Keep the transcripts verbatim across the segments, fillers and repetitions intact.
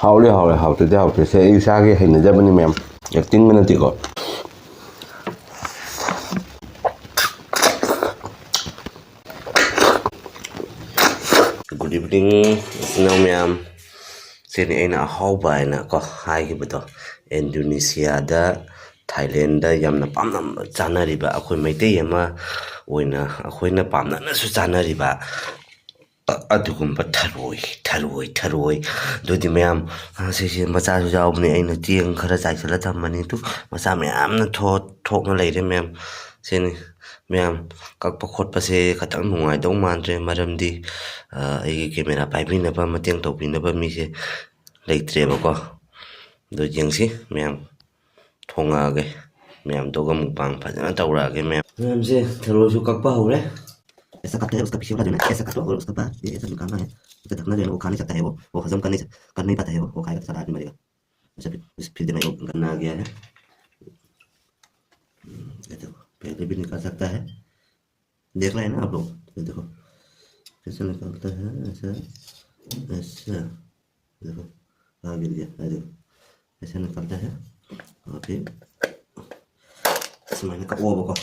ꯍꯥꯎꯔꯦ, ꯍꯥꯎꯔꯦ, ꯍꯥꯎꯇ꯭ꯔꯗꯤ ꯍꯥꯎꯇ꯭ꯔꯦ꯫ ꯁꯦ ꯑꯩ ꯏꯁꯥꯒꯤ ꯍꯩꯅꯖꯕꯅꯤ ꯃꯌꯥꯝ, ꯑꯦꯛꯇꯤꯡꯒ ꯅꯠꯇꯦꯀꯣ꯫ Good evening, ꯏꯆꯤꯟ ꯏꯅꯥꯎ ꯃꯌꯥꯝ꯫ ꯁꯤꯅꯤ ꯑꯩꯅ ꯑꯍꯥꯎꯕ ꯍꯥꯏꯅ ꯀꯣ ꯍꯥꯏꯈꯤꯕꯗꯣ꯫ ꯏꯟꯗꯣꯅꯦꯁꯤꯌꯥꯗ, ꯊꯥꯏꯂꯦꯟꯗ ꯌꯥꯝꯅ ꯄꯥꯝꯅ ꯆꯥꯅꯔꯤꯕ, ꯑꯩꯈꯣꯏ ꯃꯩꯇꯩ ꯑꯃ ꯑꯣꯏꯅ ꯑꯩꯈꯣꯏꯅ ꯄꯥꯝꯅꯅꯁꯨ ꯆꯥꯅꯔꯤꯕ ꯑꯗꯨꯒꯨꯝꯕ ꯊꯔꯣꯏ, ꯊꯔꯣꯏ, ꯊꯔꯣꯏ꯫ ꯑꯗꯨꯗꯤ ꯃꯌꯥꯝ, ꯑ, ꯁꯤꯁꯦ ꯃꯆꯥꯁꯨ ꯌꯥꯎꯕꯅꯦ꯫ ꯑꯩꯅ ꯆꯦꯡ ꯈꯔ ꯆꯥꯏꯁꯤꯜꯂ ꯊꯝꯕꯅꯤ꯫ ꯑꯗꯨ ꯃꯆꯥ ꯃꯌꯥꯝꯅ ꯊꯣ-, ꯊꯣꯛꯅ ꯂꯩꯔꯦ ꯃꯌꯥꯝ꯫ ꯁꯤꯅꯤ ꯃꯌꯥꯝ, ꯀꯛꯄ ꯈꯣꯠꯄꯁꯦ ꯈꯇꯪ ꯅꯨꯡꯉꯥꯏꯗꯧ ꯃꯥꯟꯗ꯭ꯔꯦ, ꯃꯔꯝꯗꯤ, ꯑ, ꯑꯩꯒꯤ ꯀꯦꯃꯦꯔꯥ ꯄꯥꯏꯕꯤꯅꯕ, ꯃꯇꯦꯡ ꯇꯧꯕꯤꯅꯕ ꯃꯤꯁꯦ ꯂꯩꯇ꯭ꯔꯦꯕꯀꯣ꯫ ꯑꯗꯨ ꯌꯦꯡꯁꯤ ꯃꯌꯥꯝ, ꯊꯣꯡꯉꯛꯑꯒꯦ꯫ ꯃꯌꯥꯝꯗꯨꯒ mukbang ꯐꯖꯅ ꯇꯧꯔꯛꯑꯒꯦ ꯃꯌꯥꯝ꯫ ꯃꯌꯥꯝꯁꯦ ꯊꯔꯣꯏꯁꯨ ꯀꯛꯄ ꯍꯧꯔꯦ꯫ ऐसा करते हैं, उसका पीछे वाला जो है ना, ऐसा काटो और उसके बाद ये ऐसा निकालना है। उसका ढकना जो है ना, वो खा नहीं सकता है, वो, वो हजम कर नहीं सक-, कर नहीं पाता है, वो, वो खाएगा तो साला आदमी मरेगा। अच्छा, फिर, फिर देना, वो गन्ना आ गया है। ये देखो, पहले भी निकाल सकता है। देख रहे हैं ना आप लोग, ये देखो कैसे निकलता है, ऐसा, ऐसा। देखो, आ गिर गया, आ देखो, ऐसे निकलता है। और फिर ꯁꯨꯃꯥꯏꯅ ꯀꯛꯑꯣꯕꯀꯣ꯫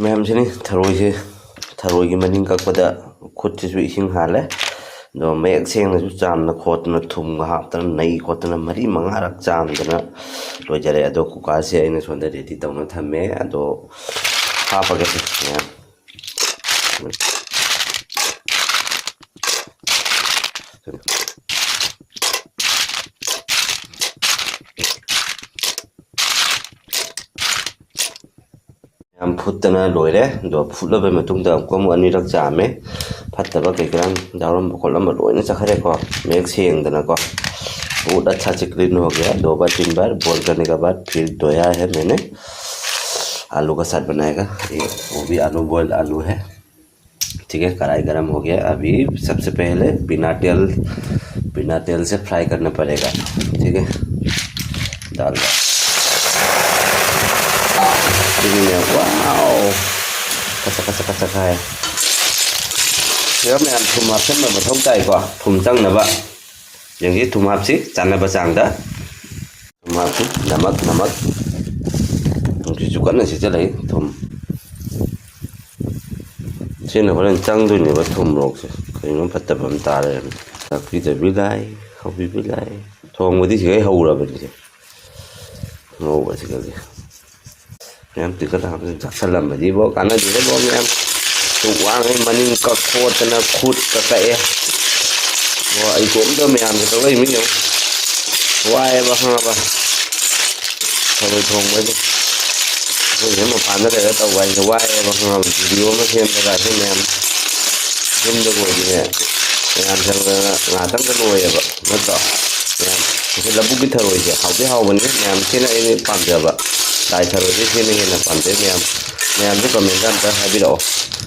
ꯃꯌꯥꯝꯁꯤꯅꯤ ꯊꯔꯣꯏꯁꯦ, ꯊꯔꯣꯏꯒꯤ ꯃꯅꯤꯡ ꯀꯛꯄꯗ ꯈꯨꯠꯁꯤꯁꯨ ꯏꯁꯤꯡ ꯍꯥꯜꯂꯦ꯫ ꯑꯗꯣ ꯃꯌꯦꯛ ꯁꯦꯡꯅꯁꯨ ꯆꯥꯝꯅ ꯈꯣꯠꯇꯅ, ꯊꯨꯝꯒ ꯍꯥꯞꯇꯅ, ꯅꯩ ꯈꯣꯠꯇꯅ, ꯃꯔꯤ ꯃꯉꯥꯔꯛ ꯆꯥꯝꯗꯅ ꯂꯣꯏꯖꯔꯦ꯫ ꯑꯗꯣ ꯀꯨꯀꯥꯔꯁꯦ ꯑꯩꯅ ꯁꯣꯝꯗ ready ꯇꯧꯅ ꯊꯝꯃꯦ꯫ ꯑꯗꯣ ꯍꯥꯞꯄꯒꯦ ꯃꯌꯥꯝ꯫ ꯌꯥꯝ ꯐꯨꯠꯇꯅ ꯂꯣꯏꯔꯦ꯫ ꯑꯗꯣ ꯐꯨꯠꯂꯕ ꯃꯇꯨꯡꯗ ꯑꯃꯨꯛꯀ ꯑꯃꯨꯛ ꯑꯅꯤꯔꯛ ꯆꯥꯝꯃꯦ꯫ ꯐꯠꯇꯕ ꯀꯩꯀꯥ ꯌꯥꯎꯔꯝꯕ ꯈꯣꯠꯂꯝꯕ ꯂꯣꯏꯅ ꯆꯠꯈ꯭ꯔꯦꯀꯣ, ꯃꯌꯦꯛ ꯁꯦꯡꯗꯅꯀꯣ꯫ बहुत अच्छा से clean हो गया। दो बार तीन बार boil करने के बाद फिर धोया है मैंने। आलू का साथ बनाएगा। ये वो भी आलू, boil आलू है। ठीक है, कढ़ाई गरम हो गया। अभी सबसे पहले बिना तेल, बिना तेल से fry करना पड़ेगा। ठीक है, डाल दो। ꯁꯤꯅꯤꯅꯦ, wow! ꯀꯆꯥ, ꯀꯆꯥ, ꯀꯆꯥ ꯀꯥꯏ꯫ ꯁꯤꯗ ꯃꯌꯥꯝ ꯊꯨꯝ ꯍꯥꯞꯆꯤꯟꯕ ꯃꯊꯧ ꯇꯥꯏꯀꯣ, ꯊꯨꯝ ꯆꯪꯅꯕ꯫ ꯌꯦꯡꯁꯤ, ꯊꯨꯝ ꯍꯥꯞꯁꯤ ꯆꯥꯟꯅꯕ ꯆꯥꯡꯗ꯫ ꯊꯨꯝ ꯍꯥꯞꯁꯤ, ꯅꯃꯛ, ꯅꯃꯛ꯫ ꯅꯨꯡꯁꯤꯠꯁꯨ ꯀꯟꯅ ꯁꯤꯠꯆꯜꯂꯛꯏ꯫ ꯊꯨꯝ, ꯁꯤꯅ ꯍꯣꯔꯦꯟ ꯆꯪꯗꯣꯏꯅꯦꯕ ꯊꯨꯝ ꯃꯣꯔꯣꯛꯁꯦ꯫ ꯀꯩꯅꯣ ꯐꯠꯇꯕ ꯑꯃ ꯇꯥ ꯂꯩꯔꯝꯃꯦ꯫ ꯇꯥꯛꯄꯤꯗꯕꯤ ꯂꯥꯏ, ꯍꯧꯕꯤꯕꯤ ꯂꯥꯏ꯫ ꯊꯣꯡꯕꯗꯤ ꯁꯤꯈꯩ ꯍꯧꯔꯕꯅꯤꯁꯦ꯫ ꯉꯧꯕꯁꯤꯗꯗꯤ ꯃꯌꯥꯝ ꯇꯤꯡꯈꯠ ꯍꯥꯞꯆꯤꯟ ꯆꯥꯁꯤꯜꯂꯝꯕꯗꯤꯕꯣ, ꯀꯥꯟꯅꯗꯦꯗꯕꯣ ꯃꯌꯥꯝ꯫ ꯁꯨꯛ ꯋꯥꯡꯉꯩ ꯃꯅꯤꯡ ꯀꯛ ꯈꯣꯠꯇꯅ ꯈꯨꯠꯀ ꯀꯛꯑꯦ꯫ ꯑꯣ, ꯑꯩ ꯏꯇꯣꯝꯇ ꯃꯌꯥꯝꯒꯤ ꯇꯧꯔꯛꯏ ꯃꯤ ꯌꯦꯡꯉꯨ꯫ ꯋꯥꯏꯑꯦꯕ, ꯈꯪꯉꯕ? ꯊꯔꯣꯏ ꯊꯣꯡꯕꯁꯦ ꯑꯩꯈꯣꯏꯁꯦ ꯃꯄꯥꯟꯗ ꯂꯩꯔ ꯇꯧꯕ ꯍꯥꯏꯁꯦ ꯋꯥꯏꯑꯦꯕ, ꯈꯪꯉꯕ? ꯚꯤꯗꯤꯑꯣ ꯑꯃ ꯁꯦꯝꯕꯗ ꯑꯩꯈꯣꯏ ꯃꯌꯥꯝ ꯌꯨꯝꯗ ꯑꯣꯏꯗꯤꯅꯦ, ꯃꯌꯥꯝ ꯆꯪꯗꯅ ꯉꯥꯏꯍꯥꯛꯇꯪꯗ ꯂꯣꯏꯌꯦꯕ, ꯅꯠꯇ꯭ꯔꯣ? ꯃꯌꯥꯝ, ꯁꯤꯁꯦ ꯂꯧꯕꯨꯛꯀꯤ ꯊꯔꯣꯏꯁꯦ ꯍꯥꯎꯗꯤ ꯍꯥꯎꯕꯅꯤ, ꯃꯌꯥꯝ ꯁꯤꯅ ꯑꯩꯅ ꯄꯥꯝꯖꯕ꯫ ꯂꯥꯏ ꯊꯔꯣꯏꯁꯦ ꯁꯤꯅ ꯍꯦꯟꯅ ꯄꯥꯝꯖꯩ꯫ ꯃꯌꯥꯝ, ꯃꯌꯥꯝꯁꯨ ꯀꯃꯦꯟꯗ ꯑꯝꯇ ꯍꯥꯏꯕꯤꯔꯛꯑꯣ꯫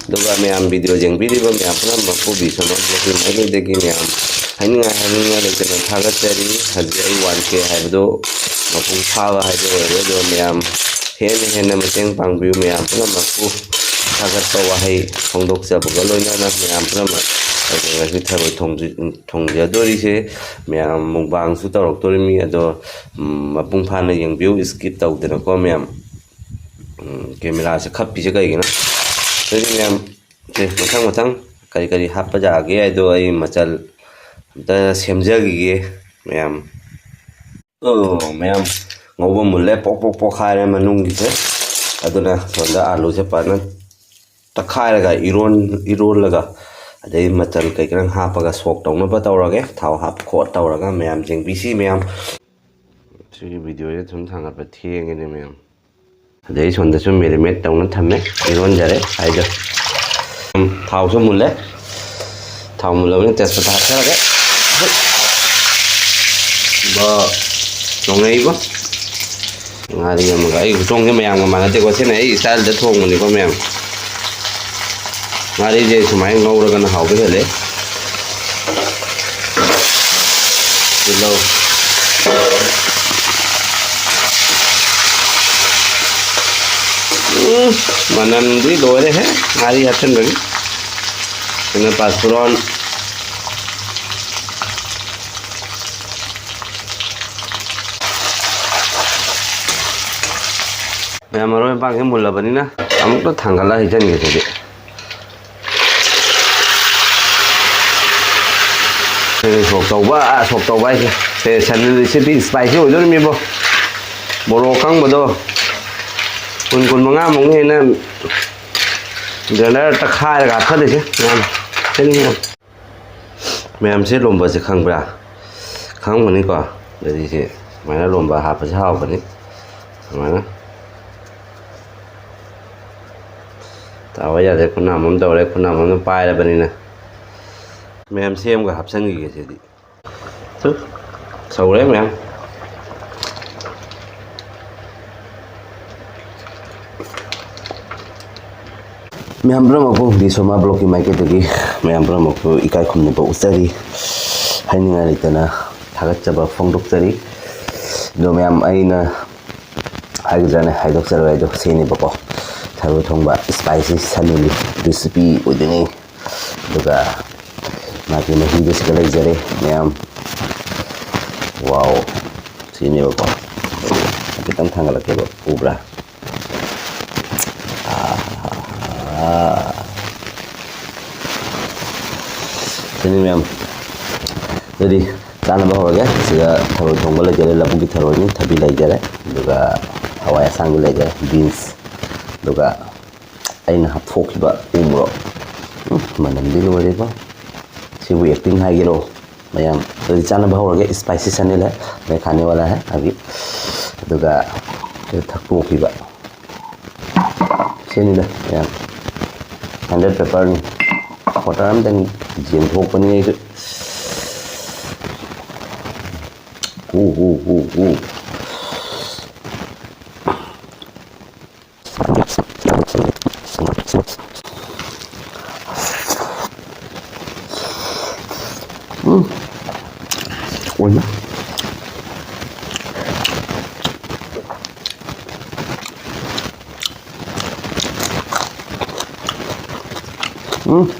ꯑꯗꯨꯒ ꯃꯌꯥꯝ ꯚꯤꯗꯤꯑꯣ ꯌꯦꯡꯕꯤꯔꯤꯕ ꯃꯌꯥꯝ ꯄꯨꯝꯅꯃꯛꯄꯨ ꯕꯤꯁ꯭ꯋꯥꯅꯥꯊ ꯕ꯭ꯂꯣꯒꯤꯡ ꯃꯥꯏꯀꯩꯗꯒꯤ ꯃꯌꯥꯝ ꯍꯥꯏꯅꯤꯡꯉꯥꯏ ꯍꯥꯏꯅꯤꯡꯉꯥꯏ ꯂꯩꯇꯅ ꯊꯥꯒꯠꯆꯔꯤ꯫ ꯍꯧꯖꯤꯛ ꯑꯩ ꯋꯥꯟ ꯀꯦ ꯍꯥꯏꯕꯗꯣ ꯃꯄꯨꯡ ꯐꯥꯕ ꯍꯥꯏꯗꯣ ꯑꯣꯏꯔꯦ꯫ ꯑꯗꯣ ꯃꯌꯥꯝ ꯍꯦꯟꯅ ꯍꯦꯟꯅ ꯃꯇꯦꯡ ꯄꯥꯡꯕꯤꯌꯨ꯫ ꯃꯌꯥꯝ ꯄꯨꯝꯅꯃꯛꯄꯨ ꯊꯥꯒꯠꯄ ꯋꯥꯍꯩ ꯐꯣꯡꯗꯣꯛꯆꯕꯒ ꯂꯣꯏꯅꯅ ꯃꯌꯥꯝ ꯄꯨꯝꯅꯃꯛ ꯑꯩꯅ ꯉꯁꯤ ꯊꯔꯣꯏ ꯊꯣꯡꯖ-, ꯊꯣꯡꯖꯗꯣꯔꯤꯁꯦ꯫ ꯃꯌꯥꯝ ꯃꯨꯛꯕꯥꯡꯁꯨ ꯇꯧꯔꯛꯇꯣꯔꯤꯃꯤ꯫ ꯑꯗꯣ, ꯎꯝ, ꯃꯄꯨꯡ ꯐꯥꯅ ꯌꯦꯡꯕꯤꯌꯨ, skip ꯇꯧꯗꯅꯀꯣ ꯃꯌꯥꯝ꯫ ꯎꯝ, ꯀꯦꯃꯦꯔꯥꯁꯦ ꯈꯞꯄꯤꯁꯦ ꯀꯩꯒꯤꯅꯣ? ꯑꯗꯨꯗꯤ ꯃꯌꯥꯝ, ꯁꯦ, ꯃꯊꯪ ꯃꯊꯪ ꯀꯔꯤ ꯀꯔꯤ ꯍꯥꯞꯄ ꯌꯥꯒꯦ ꯍꯥꯏꯗꯣ ꯑꯩ ꯃꯆꯜ ꯑꯝꯇ ꯁꯦꯝꯖꯈꯤꯒꯦ ꯃꯌꯥꯝ꯫ ꯑꯣ, ꯃꯌꯥꯝ, ꯉꯧꯕ ꯃꯨꯜꯂꯦ, ꯄꯣꯛ ꯄꯣꯛ ꯄꯣꯛꯈꯥꯏꯔꯦ ꯃꯅꯨꯡꯒꯤꯁꯦ꯫ ꯑꯗꯨꯅ ꯁꯣꯝꯗ ꯑꯥꯂꯨꯁꯦ ꯐꯖꯅ ꯇꯛꯈꯥꯏꯔꯒ ꯏꯔꯣꯟ-, ꯏꯔꯣꯜꯂꯒ, ꯑꯗꯩ ꯃꯆꯜ ꯀꯩꯀꯩ ꯍꯥꯞꯄꯒ ꯁꯣꯛ ꯇꯧꯅꯕ ꯇꯧꯔꯒꯦ꯫ ꯊꯥꯎ ꯍꯥꯞ ꯈꯣꯠ ꯇꯧꯔꯒ ꯃꯌꯥꯝ ꯌꯦꯡꯕꯤꯁꯤ ꯃꯌꯥꯝ꯫ ꯁꯤꯒꯤ ꯚꯤꯗꯤꯑꯣꯁꯦ ꯁꯨꯝ ꯊꯥꯡꯒꯠꯄ ꯊꯦꯡꯉꯦꯅꯦ ꯃꯌꯥꯝ꯫ ꯑꯗꯩ ꯁꯣꯝꯗꯁꯨ ꯃꯦꯔꯤꯅꯦꯠ ꯇꯧꯅ ꯊꯝꯃꯦ, ꯏꯔꯣꯟꯖꯔꯦ ꯍꯥꯏꯗꯣ꯫ ꯊꯥꯎꯁꯨ ꯃꯨꯜꯂꯦ, ꯊꯥꯎ ꯃꯨꯜꯂꯕꯅꯤꯅ ꯇꯦꯖꯄꯇꯥ ꯍꯥꯞꯆꯔꯒꯦ꯫ ꯕ, ꯅꯣꯡꯉꯩꯕ꯫ ꯉꯥꯔꯤ ꯑꯃꯒ꯫ ꯑꯩ ꯈꯨꯊꯣꯡꯁꯦ ꯃꯌꯥꯝꯒ ꯃꯥꯟꯅꯗꯦꯀꯣ, ꯁꯤꯅ ꯑꯩ ꯏꯁꯇꯥꯏꯜꯗ ꯊꯣꯡꯕꯅꯤꯀꯣ ꯃꯌꯥꯝ꯫ ꯉꯥꯔꯤꯁꯦ ꯁꯨꯃꯥꯏꯅ ꯉꯧꯔꯒꯅ ꯍꯥꯎꯕ ꯍꯦꯜꯂꯦ꯫ ꯇꯤꯜꯍꯧ꯫ ꯎꯝ, ꯃꯅꯝꯗꯤ ꯂꯣꯏꯔꯦꯍꯦ, ꯉꯥꯔꯤ ꯍꯥꯞꯆꯤꯟꯕꯒꯤ꯫ ꯑꯗꯨꯅ ꯄꯥꯁꯄꯨꯔꯣꯟ꯫ ꯃꯌꯥꯝ ꯃꯔꯣꯏ ꯃꯄꯥꯡꯁꯦ ꯃꯨꯜꯂꯕꯅꯤꯅ ꯑꯃꯨꯛꯇ ꯊꯥꯡꯒꯠꯂ ꯍꯩꯖꯤꯟꯒꯦ ꯁꯤꯗꯤ꯫ ꯁꯣꯛ ꯇꯧꯕ, ꯁꯣꯛ ꯇꯧꯕ ꯍꯥꯏꯁꯦ꯫ ꯁꯦ, ꯁꯟ ꯔꯦꯁꯤꯄꯤ ꯏꯁꯄꯥꯏꯁꯤ ꯑꯣꯏꯗꯣꯔꯤꯃꯤꯕꯣ꯫ ꯃꯣꯔꯣꯛ ꯑꯀꯪꯕꯗꯣ ꯀꯨꯟ, ꯀꯨꯟ ꯃꯉꯥꯃꯨꯛꯅꯤ ꯑꯩꯅ ꯒ꯭ꯔꯥꯏꯟꯗꯔ ꯇꯛꯈꯥꯏꯔꯒ ꯍꯥꯞꯆꯜꯂꯤꯁꯦ꯫ ꯃꯌꯥꯝ ꯁꯦ ꯂꯣꯝꯕꯁꯦ ꯈꯪꯕ꯭ꯔꯥ? ꯈꯪꯉꯝꯒꯅꯤꯀꯣ꯫ ꯑꯗꯨꯗꯤ ꯁꯤ ꯁꯨꯃꯥꯏꯅ ꯂꯣꯝꯕ ꯍꯥꯞꯄꯁꯦ ꯍꯥꯎꯕꯅꯤ꯫ ꯁꯨꯃꯥꯏꯅ ꯇꯥꯕ ꯌꯥꯗ꯭ꯔꯦ꯫ ꯈꯨꯅꯥꯝ ꯑꯃ ꯇꯧꯔꯦ, ꯈꯨꯅꯥꯝ ꯑꯃ ꯄꯥꯏꯔꯕꯅꯤꯅ꯫ ꯃꯌꯥꯝ ꯁꯦꯝꯒ ꯍꯥꯞꯆꯤꯟꯈꯤꯒꯦ ꯁꯤꯗꯤ꯫ ꯇꯨ, ꯁꯧꯔꯦ ꯃꯌꯥꯝ꯫ ꯃꯌꯥꯝ ꯄꯨꯝꯅꯃꯛꯄꯨ ꯕꯤ ꯁꯣꯃꯥ ꯕ꯭ꯂꯣꯛꯀꯤ ꯃꯥꯏꯀꯩꯗꯒꯤ ꯃꯌꯥꯝ ꯄꯨꯝꯅꯃꯛꯄꯨ ꯏꯀꯥꯏ ꯈꯨꯝꯅꯕ ꯎꯠꯆꯔꯤ꯫ ꯍꯥꯏꯅꯤꯡꯉꯥꯏ ꯂꯩꯇꯅ ꯊꯥꯒꯠꯆꯕ ꯐꯣꯡꯗꯣꯛꯆꯔꯤ꯫ ꯑꯗꯣ ꯃꯌꯥꯝ, ꯑꯩꯅ ꯍꯥꯏꯒꯗ꯭ꯔꯥꯅꯦ, ꯍꯥꯏꯗꯣꯛꯆꯔꯣꯏ꯫ ꯑꯗꯣ ꯁꯤꯅꯦꯕꯀꯣ, ꯊꯔꯣꯏ ꯊꯣꯡꯕ ꯏꯁꯄꯥꯏꯁꯤ ꯁꯟ ꯅꯤꯂꯤ ꯔꯦꯁꯤꯄꯤ ꯑꯣꯏꯗꯣꯏꯅꯤ꯫ ꯑꯗꯨꯒ ꯃꯥꯒꯤ ꯃꯍꯤꯗꯨ ꯁꯤꯗ ꯂꯩꯖꯔꯦ ꯃꯌꯥꯝ꯫ ꯋꯥꯎ! ꯁꯤꯅꯦꯕꯀꯣ꯫ ꯈꯤꯇꯪ ꯊꯥꯡꯒꯠꯂꯛꯀꯦꯕ, ꯎꯕ꯭ꯔꯥ? ꯑꯥ꯫ ꯁꯤꯅꯤ ꯃꯌꯥꯝ꯫ ꯑꯗꯨꯗꯤ ꯆꯥꯅꯕ ꯍꯧꯔꯒꯦ꯫ ꯁꯤꯗ ꯊꯔꯣꯏ ꯊꯣꯡꯕ ꯂꯩꯖꯔꯦ, ꯂꯧꯕꯨꯛꯀꯤ ꯊꯔꯣꯏꯅꯤ, ꯊꯕꯤ ꯂꯩꯖꯔꯦ, ꯑꯗꯨꯒ ꯍꯋꯥꯏ ꯑꯁꯥꯡꯕꯤ ꯂꯩꯖꯔꯦ, ꯕꯤꯟꯁ, ꯑꯗꯨꯒ ꯑꯩꯅ ꯍꯥꯞꯊꯣꯛꯈꯤꯕ ꯎ ꯃꯣꯔꯣꯛ꯫ ꯎꯝ, ꯃꯅꯝꯗꯤ ꯂꯣꯏꯔꯦꯀꯣ꯫ ꯁꯤꯕꯨ ꯑꯦꯛꯇꯤꯡ ꯍꯥꯏꯒꯦꯔꯣ? ꯃꯌꯥꯝ, ꯑꯗꯨꯗꯤ ꯆꯥꯅꯕ ꯍꯧꯔꯒꯦ꯫ ꯏꯁꯄꯥꯏꯁꯤ ꯁꯟꯅꯦ ꯍꯥꯏ, ꯃꯦ ꯈꯥꯅꯦ ꯋꯥꯂꯥ ꯍꯥꯏ ꯑꯕꯤ꯫ ꯑꯗꯨꯒ ꯊꯛꯇꯣꯛꯈꯤꯕ꯫ ꯁꯤꯅꯤꯗ ꯃꯌꯥꯝ, ꯁꯟꯗꯦꯠ ꯄꯦꯄꯔꯅꯤ꯫ ꯀ꯭ꯋꯥꯇꯔ ꯑꯝꯇꯪ ꯌꯦꯟꯊꯣꯛꯄꯅꯤ ꯑꯩꯁꯨ꯫ ꯎ, ꯎ, ꯎ, ꯎ꯫ ꯎꯝ꯫ ꯑꯣꯏꯃ꯫ ꯎꯝ꯫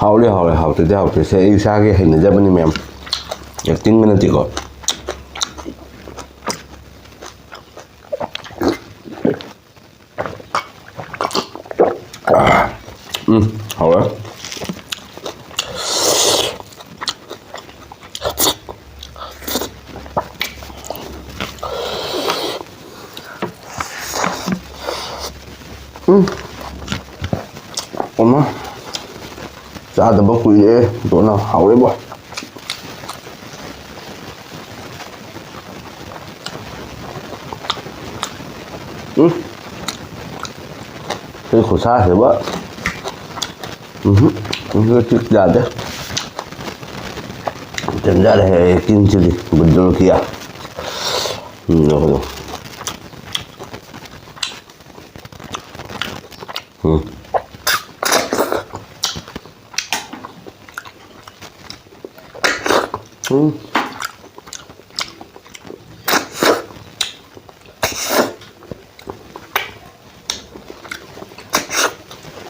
ꯍꯥꯎꯔꯦ, ꯍꯥꯎꯔꯦ, ꯍꯥꯎꯇ꯭ꯔꯗꯤ ꯍꯥꯎꯇ꯭ꯔꯦ꯫ ꯁꯦ, ꯑꯩ ꯏꯁꯥꯒꯤ ꯍꯩꯅꯖꯕꯅꯤ, ꯃꯌꯥꯝ꯫ ꯑꯦꯛꯇꯤꯡꯒ ꯅꯠꯇꯦꯀꯣ꯫ ꯎꯝ, ꯍꯥꯎꯔꯦ꯫ ꯎꯝ꯫ ꯑꯃ ꯆꯥꯗꯕ ꯀꯨꯏꯔꯦ꯫ ꯗꯣꯅ ꯍꯥꯎꯔꯦꯕꯣ꯫ ꯎꯝ꯫ ꯁꯤ ꯈꯨꯠꯁꯥꯁꯤꯕ꯫ ꯎꯝꯍꯨꯝ꯫ ꯎꯝ, ꯌꯥꯗꯦ꯫ ꯇꯤꯟ ꯆꯥꯔꯦ, ꯑꯩ ꯇꯤꯟ ꯆꯤꯜꯂꯤ꯫ ꯕꯨꯗꯨꯔ ꯀꯤꯌꯥ꯫ ꯎꯝ, ꯂꯧꯈꯠꯂꯣ꯫ ꯎꯝ꯫ ꯎꯝ꯫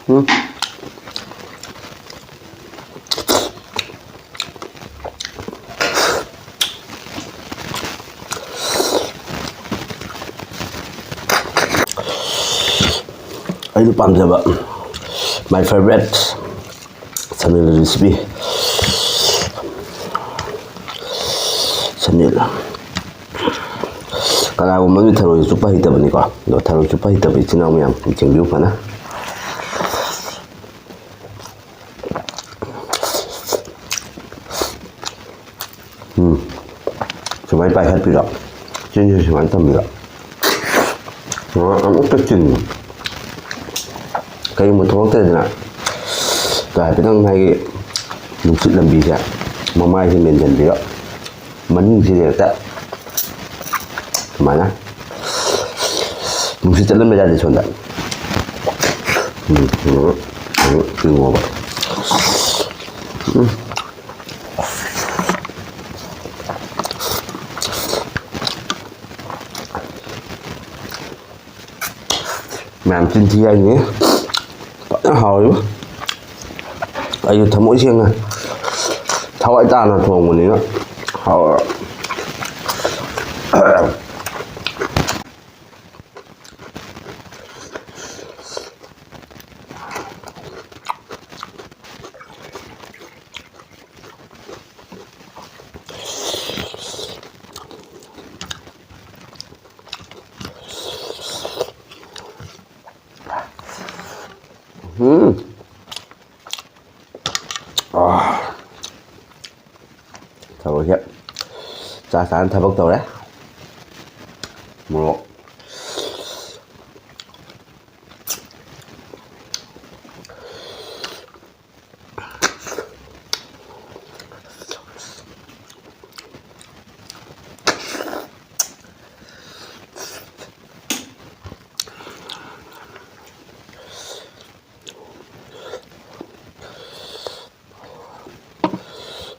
ꯎꯝ꯫ ꯑꯩꯅ ꯄꯥꯝꯖꯕ, my favorite ꯁꯟꯅꯤꯜ recipe꯫ ꯁꯟꯅꯤꯜ꯫ ꯀꯅꯥꯒꯨꯝꯕ ꯑꯃꯗꯤ ꯊꯔꯣꯏ ꯆꯨꯞꯄ ꯍꯩꯇꯕꯅꯤꯀꯣ, ꯑꯗꯣ ꯊꯔꯣꯏ ꯆꯨꯞꯄ ꯍꯩꯇꯕ ꯏꯆꯤꯟ ꯏꯅꯥꯎ ꯃꯌꯥꯝ ꯌꯦꯡꯕꯤꯌꯨ ꯐꯅ꯫ ꯎꯝ꯫ ꯁꯨꯃꯥꯏꯅ ꯄꯥꯏꯈꯠꯄꯤꯔꯣ꯫ ꯆꯤꯟꯁꯤ ꯁꯨꯃꯥꯏꯅ ꯊꯝꯕꯤꯔꯣ꯫ ꯑꯃꯨꯛꯇ ꯆꯤꯟ꯫ ꯀꯔꯤꯒꯨꯝꯕ ꯊꯣꯛꯂꯛꯇ꯭ꯔꯦꯗꯅ, ꯑꯗꯣ ꯍꯥꯏꯐꯦꯠꯇꯪ ꯉꯁꯥꯏꯒꯤ ꯅꯨꯡꯁꯤꯠ ꯂꯝꯕꯤꯁꯦ, ꯃꯃꯥꯏꯁꯦ ꯃꯦꯟꯁꯤꯟꯕꯤꯔꯣ꯫ ꯃꯅꯤꯡꯁꯤꯗ ꯍꯦꯛꯇ ꯁꯨꯃꯥꯏꯅ ꯅꯨꯡꯁꯤꯠ ꯆꯠꯂꯝꯕ ꯌꯥꯗꯦ ꯁꯣꯝꯗ꯫ ꯎꯝ, ꯎꯝ, ꯎꯝ, ꯆꯤꯡꯉꯣꯕ꯫ ꯎꯝ꯫ ꯃꯌꯥꯝ ꯆꯤꯟ ꯊꯤ ꯍꯥꯏꯅꯤ꯫ ꯐꯖꯅ ꯍꯥꯎꯔꯤꯕ꯫ ꯑꯩꯁꯨ ꯊꯃꯣꯏ ꯁꯦꯡꯅ, ꯊꯋꯥꯏ ꯇꯥꯅ ꯊꯣꯡꯕꯅꯤꯅ ꯍꯥꯎꯔꯦ꯫ ꯎꯝ꯫ ꯑꯥ꯫ ꯊꯕꯛꯁꯦ ꯆꯥ ꯆꯥꯅ ꯊꯕꯛ ꯇꯧꯔꯦ꯫ ꯃꯣꯔꯣꯛ꯫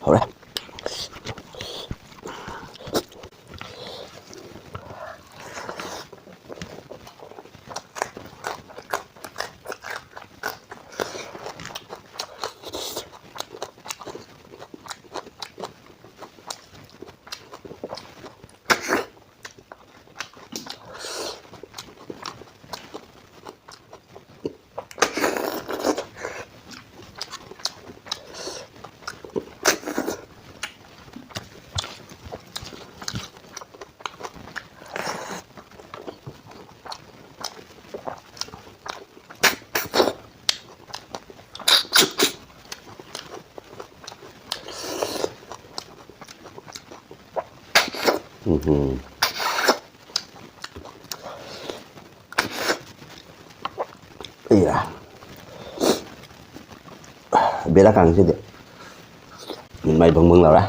ꯍꯧꯔꯦ꯫ ꯎꯝꯍꯨꯝ꯫ ꯑꯩꯌꯥ꯫ ꯕꯦꯔꯥ ꯀꯥꯟꯁꯤꯗꯤ꯫ ꯃꯥꯏ ꯕꯪ ꯕꯪ ꯂꯥꯎꯔꯦ꯫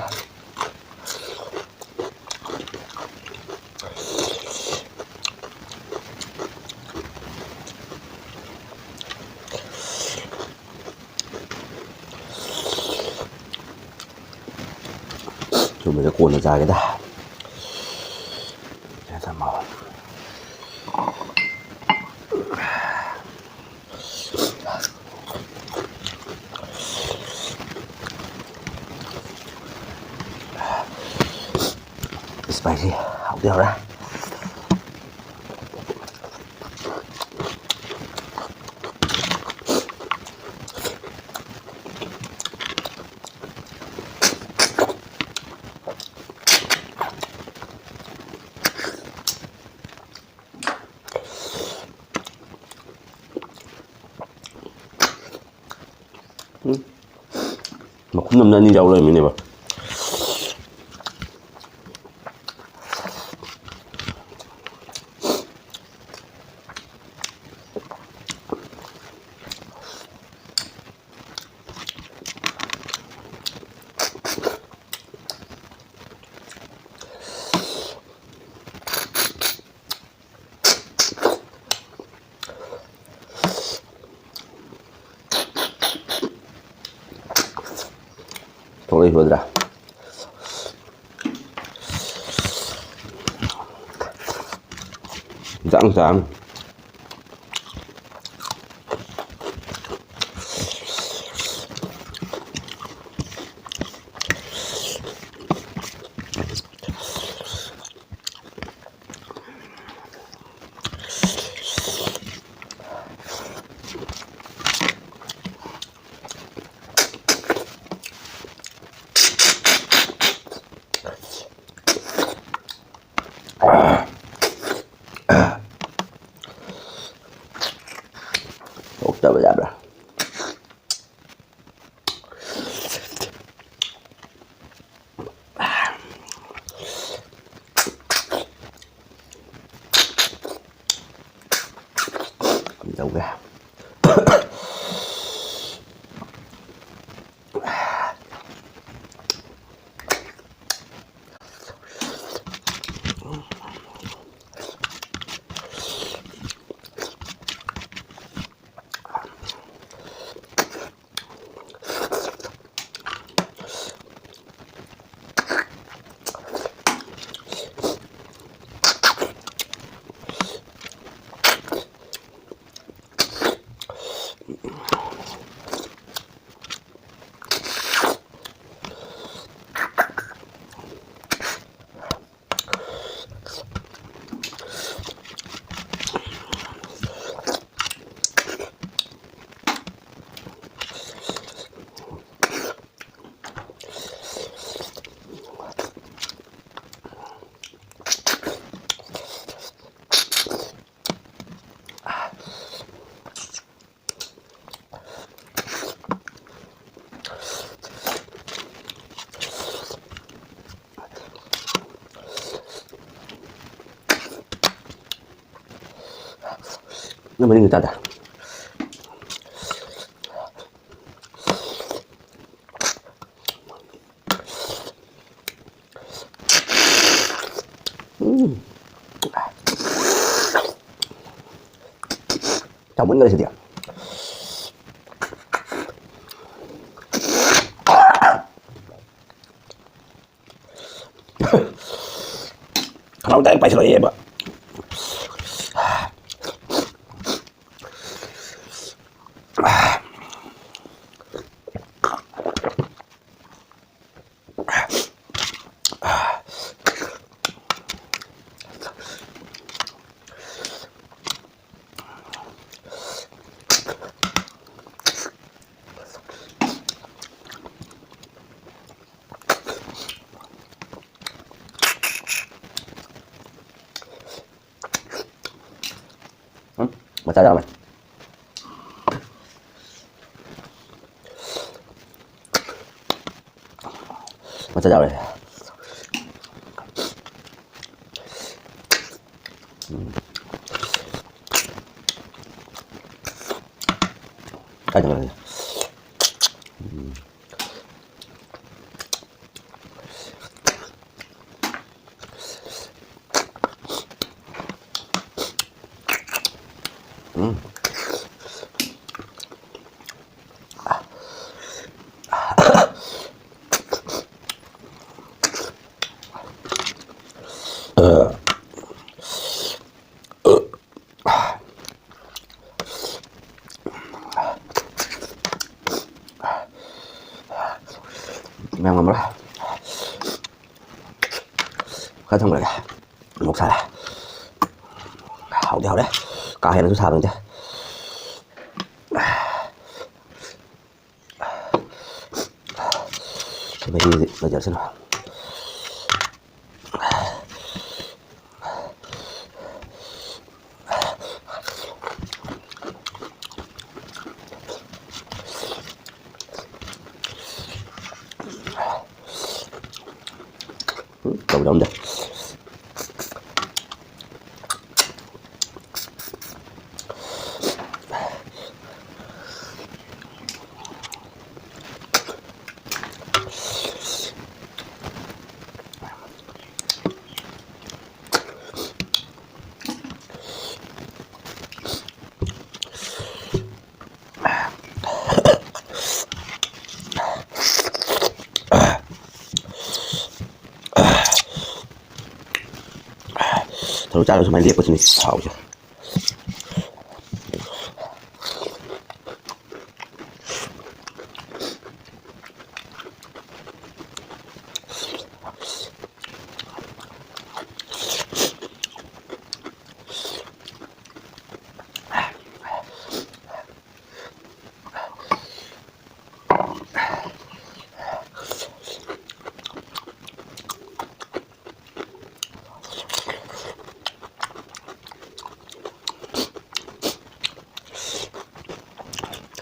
ꯁꯨꯝꯕꯁꯦ ꯀꯣꯟꯅ ꯆꯥꯒꯦꯗ꯫ ꯊꯝꯃꯣ꯫ Spicy, ꯍꯥꯎꯗꯤ ꯍꯥꯎꯔꯦ꯫ ꯎꯝ꯫ ꯃꯈꯨꯝ ꯑꯃꯅ ꯑꯅꯤ ꯌꯥꯎ ꯂꯩꯔꯝꯃꯤꯅꯦꯕ꯫ ꯊꯣꯛꯂꯛꯏ ꯐꯗ꯭ꯔꯥ? ꯆꯥꯡ ꯆꯥꯡ꯫ ꯊꯣꯛꯇꯕ ꯌꯥꯕ꯭ꯔꯥ? ꯇꯧꯒꯦ꯫ ꯅꯪ ꯃꯅꯤꯡꯒꯤ ꯆꯥꯗ꯫ ꯎꯝ꯫ ꯆꯥꯎꯃꯟꯈꯔꯦ ꯁꯤꯗꯤ꯫ ꯈꯅꯥꯎ ꯗꯥꯏꯔꯦꯛ ꯄꯥꯏꯁꯤꯜꯂꯛꯑꯦꯕ꯫ ꯎꯝ, ꯃꯆꯥ ꯌꯥꯎꯔꯦ꯫ ꯃꯆꯥ ꯌꯥꯎꯔꯦ꯫ ꯎꯝ꯫ ꯀꯥꯏꯗꯅꯣ ꯂꯩꯔꯦ꯫ ꯎꯝ꯫ ꯎꯝ꯫ ꯃꯌꯥꯝ ꯉꯝꯃꯔꯣꯏ꯫ ꯈꯔ ꯊꯝꯈ꯭ꯔꯒꯦ꯫ ꯑꯃꯨꯛ ꯁꯥꯔꯦ꯫ ꯍꯥꯎꯗꯤ ꯍꯥꯎꯔꯦ꯫ ꯀꯥ ꯍꯦꯟꯅꯁꯨ ꯁꯥꯕ ꯅꯠꯇꯦ꯫ ꯃꯍꯤꯗꯤ ꯂꯩꯖꯔꯁꯅꯨ꯫ ꯎꯝ, ꯇꯧꯔꯝꯗꯦ꯫ ꯆꯥꯔꯒ ꯁꯨꯃꯥꯏꯅ ꯂꯦꯞꯄꯁꯤꯅꯤ ꯁꯥꯎꯁꯦ꯫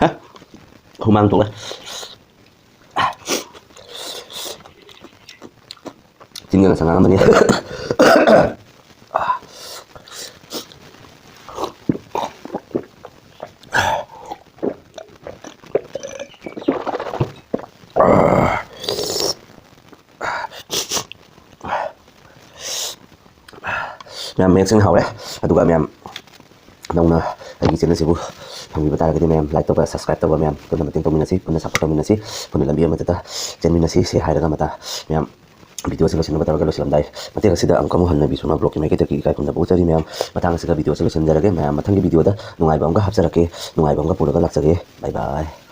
ꯍꯥ? ꯍꯨꯃꯥꯡ ꯊꯣꯛꯂꯦ꯫ ꯆꯤꯟꯒ ꯉꯁꯪ ꯉꯥꯡꯉꯝꯃꯅꯤ꯫ ꯃꯌꯥꯝ, ꯃꯌꯦꯛ ꯁꯦꯡꯅ ꯍꯥꯎꯔꯦ꯫ ꯑꯗꯨꯒ ꯃꯌꯥꯝ, ꯅꯧꯅ ꯑꯩꯒꯤ channel ꯁꯤꯕꯨ ꯐꯪꯕꯤꯕ ꯇꯥꯔꯒꯗꯤ ꯃꯌꯥꯝ, like ꯇꯧꯕ, subscribe ꯇꯧꯕ, ꯃꯌꯥꯝ ꯄꯨꯟꯅ ꯃꯇꯦꯡ ꯇꯧꯃꯤꯟꯅꯁꯤ, ꯄꯨꯟꯅ support ꯇꯧꯃꯤꯟꯅꯁꯤ, ꯄꯨꯟꯅ ꯂꯝꯕꯤ ꯑꯃꯠꯇꯗ ꯆꯦꯟꯃꯤꯟꯅꯁꯤ꯫ ꯁꯤ ꯍꯥꯏꯔꯒ ꯃꯇꯥ-, ꯃꯌꯥꯝ, video ꯁꯤ ꯂꯣꯏꯁꯤꯟꯅꯕ ꯇꯧꯔꯒ ꯂꯣꯏꯁꯤꯜꯂꯝꯗꯥꯏ ꯃꯇꯦꯛ ꯑꯁꯤꯗ ꯑꯃꯨꯛꯀ ꯑꯃꯨꯛ ꯍꯟꯅ ꯕꯤꯁ꯭ꯋꯥꯅꯥ vlog ꯀꯤ ꯃꯥꯏꯀꯩꯗꯒꯤ ꯏꯀꯥꯏ ꯈꯨꯝꯅꯕ ꯎꯠꯆꯔꯤ ꯃꯌꯥꯝ꯫ ꯃꯇꯥꯡ ꯑꯁꯤꯗ video ꯁꯤ ꯂꯣꯏꯁꯤꯟꯖꯔꯒꯦ ꯃꯌꯥꯝ꯫ ꯃꯊꯪꯒꯤ video ꯗ ꯅꯨꯡꯉꯥꯏꯕ ꯑꯃꯒ ꯍꯥꯞꯆꯔꯛꯀꯦ, ꯅꯨꯡꯉꯥꯏꯕ ꯑꯃꯒ ꯄꯨꯔꯒ ꯂꯥꯛꯆꯒꯦ꯫ Bye bye꯫